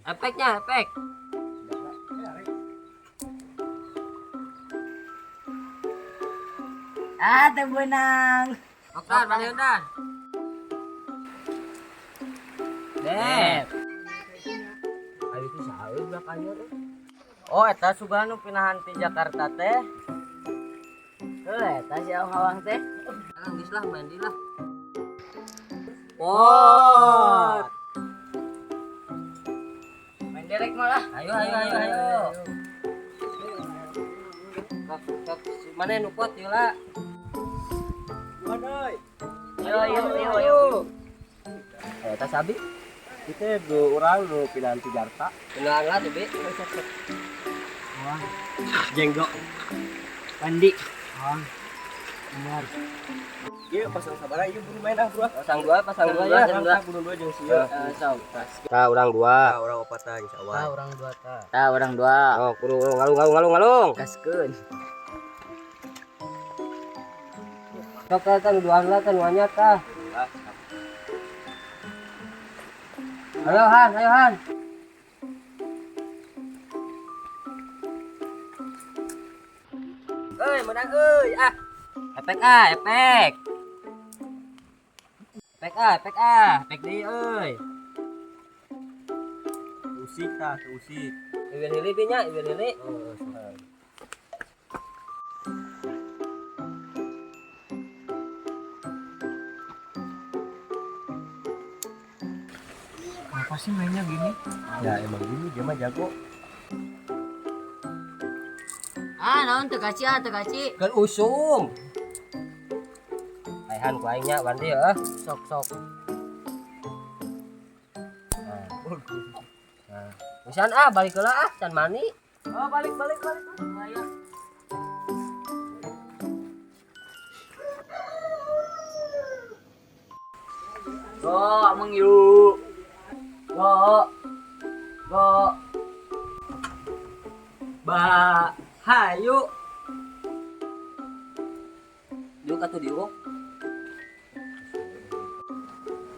Efeknya, efek. Ah, teu beunang. Oke, mana Dan? Dep. Ayo itu saha belakangnya tuh. Oh, eta sugan nu pinahan ti Jakarta teh. Heuh, eta si Awang teh. Ah, geus lah mandi lah. Oh. Main derek malah. Ayo ayo ayo ayo. Kok kok mana nu kuat ieu lah. Mana euy? Yo yo yo yo. Eta sabi. Kita du urang nu pindahan ti Jakarta. Kenalan lah tuh, Bi. Jenggo. Mandi. Benar. Ieu pasang sabaraha ieu buru main ah bro. Pasang dua ya. Pasang dua buru dua jeung si ieu. Sok. Tah, urang dua. Ah, urang opat tah geus awal. Ah, urang dua ta. Tah, urang dua. Oh, kudu ngalung ngalung ngalung ngalung. Gaskeun. Sok kan duaan lah kan banyak tah. Ayo Han, ayo Han. Euy, menang euy ah. Efek ah, efek. Efek ah, efek ah, efek deui euy. Usik tah, teu usik. Ieu heuli bi nya, ieu heuli. Oh, Kenapa sih mainnya gini? Ya emang gini dia mah jago. Ah, naon teu kaci ah, teu kaci. Kan usum. Aihan ku aing nya wandi heuh. Sok sok. Nah. Nah. Misan ah balik heula ah can mani. Oh, balik balik balik. Ayo. Go, ameng yuk. Go. Go. Ba, hayu. Diuk atuh diuk.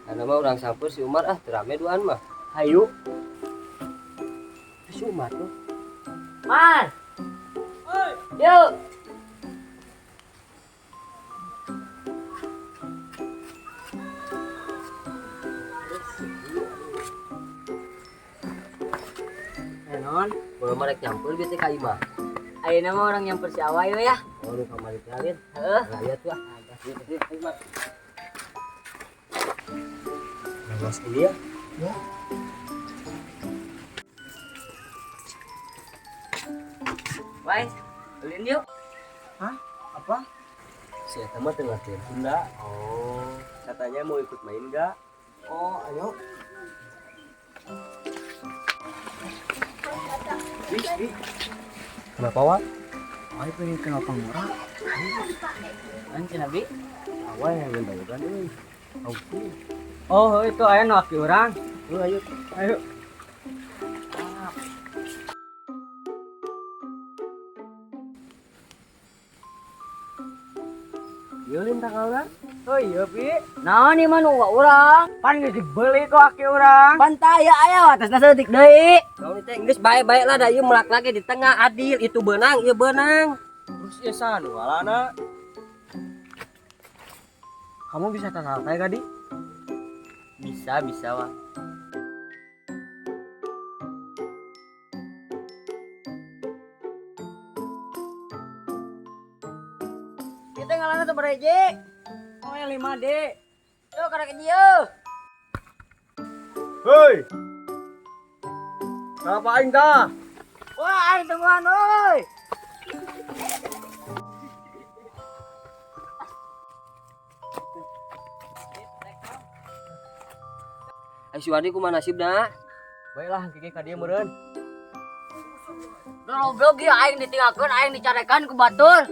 Karena mah urang sampur si Umar ah teu rame duaan mah. Hayu. Si Umar tuh. Man. Yuk. Eh, non. Mun mah rek nyampur bieu teh ka imah. Ayeuna mah orang nyamper si Awai we ya. Oh, nu kamari teh alin. Heuh. Nah, iya tuh ah. Ieu teh Umar. Mas ini ya. Wai, ulin yuk. Hah? Apa? Si eta mah teu ngerti Sunda. Oh, katanya mau ikut main gak? Oh, ayo. Wih, wih. Kenapa, Wak? Ayo pengen kenal pangora. An cenah bi. Awal yang ngendawogan euy. Oh, itu aya nu aki urang. Ayo, ayo. Ayo. Ieu lintang kaula. Oh iya, Pi. Naon ieu mah nu urang? Pan geus dibeli ku aki urang. Pan taya aya atasna saeutik deui. Naon teh geus bae-bae lah da ieu melak lagi di tengah adil itu beunang ieu beunang. Terus ieu saha nu ngalana? Kamu bisa tatal kayak gak, Di? Bisa, bisa, Wak. Kita ngalana tuh bereje. Oh, yang 5D. Tuh karek dieu. Hei. Kenapa aing tah? Wah, aing tungguan euy. Ai si Wandi kumaha nasibna? Baiklah, kiki ka dieu meureun. Goblok ieu aing ditinggalkeun, aing dicarekan ku batur.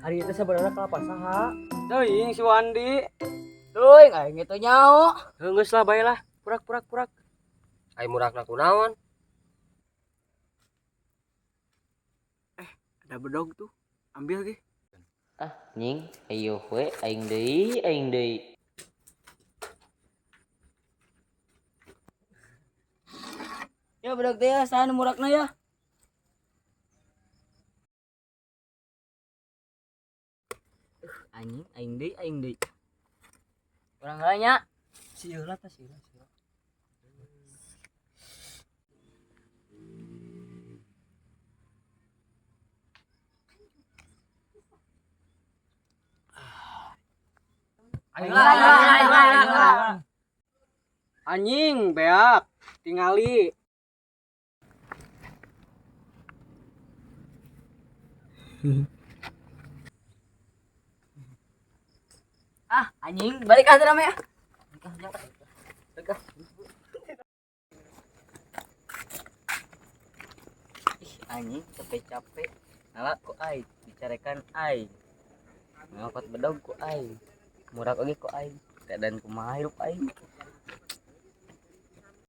Ari itu sebenarnya kelapa saha? Teuing si Wandi. Teuing aing itu nyaho. Heuh geus lah bae lah. Purak purak purak. Ai murakna kunaon? Ada bedog tuh. Ambil ge. Ah, nying, ayo we aing deui, aing deui. Ya bedog teh ya, saha nu murakna ya? Anjing, aing deui, aing deui. Urang heula nya. Si heula tah si heula. Si heula. Ayo lah, ayo lah, ayo lah, ayo lah. Anjing, beak, tingali. Ah, anjing, balik ah rame ah. Balik ah. Ih, anjing capek-capek. Nala ku aing, dicarekan aing. Ngangkot bedog ku aing. Murak oge ku aing. Keadaan kumaha hirup aing.